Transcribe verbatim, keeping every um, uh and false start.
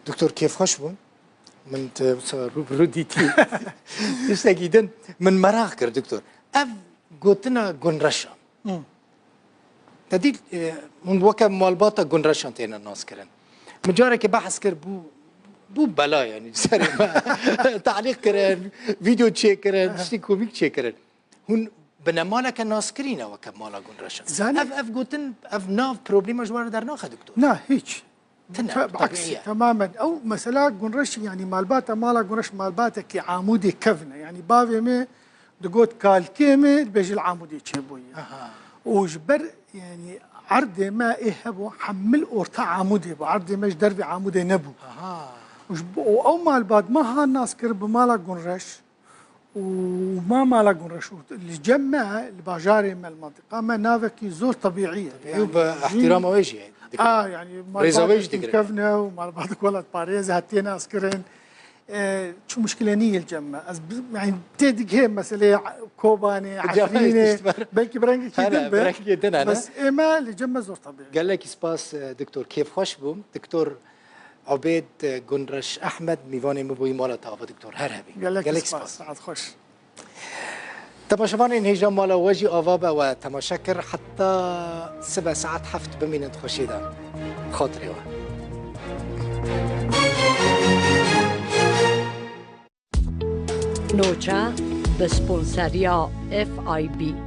Doktor, kêfxweş bûm. Min te wisa rû bi rû dîtî. Tiştekî din min meraq kir, doktor. Ev gotina gunreşan. Hı. Te dît, e, hûn weke malbata gunreşan têne naskirin. Min careke behs kir, bû, bû bela, yanî, serê me. Talîq kirin, vîdeo çêkirin, tiştê komîk çêkirin. Hûn binemaleke naskirî ne weke mala gunreşan. Zanî- Ev, ev gotin, ev nav problema ji we re dernaxe, doktor? Na, hiç. Tine, Te-, tabiî aksî, ye. Temamen. Ew mesela gunreş, yanî malbata mala gunreş malbatekî Amûdê kevn e. Yanî bavê me digot kalkê me, dibêje li Amûdê çêbûye. Aha. Û ji ber, yanî erdê me ê hebû hemil orta Amûdê bû. Erdê me ji dervê Amûdê nebû. Aha. Û ji bo, û ew malbat me ha nas kir bi mala gunreş. Û ma mala gunreş û li cem me, li bajarê me, li mantiqa me navekî zor tebîî ye. Tebîî û bi ihtirama wê jî dikirin. A, yanî rêza wê jî dikirin. Kevne û malbatek welatparêz hatiye naskirin. E, çi muşkile nîye li cem me. Ez bi, yanî tê digihê meseleyê Kobanê, Efrînê, belkî bi rengekî din be. Bi rengekî din e, ne? Bes ê me li cem me zor tebîî. Gelekî spas, e, doktor. Kêfxweş bûm. Doktor Obêd Gunreş Ehmed mîvanê min bûyî mala te ava doktor. Her hebî. Gelek spas. Saet xweş. Temaşevanên hêja mala we jî ava be we temaşe kir. Heta sibe saet heft bimînin di xweşiyê de. Xatirê we. Noça bi sponseriya F I B.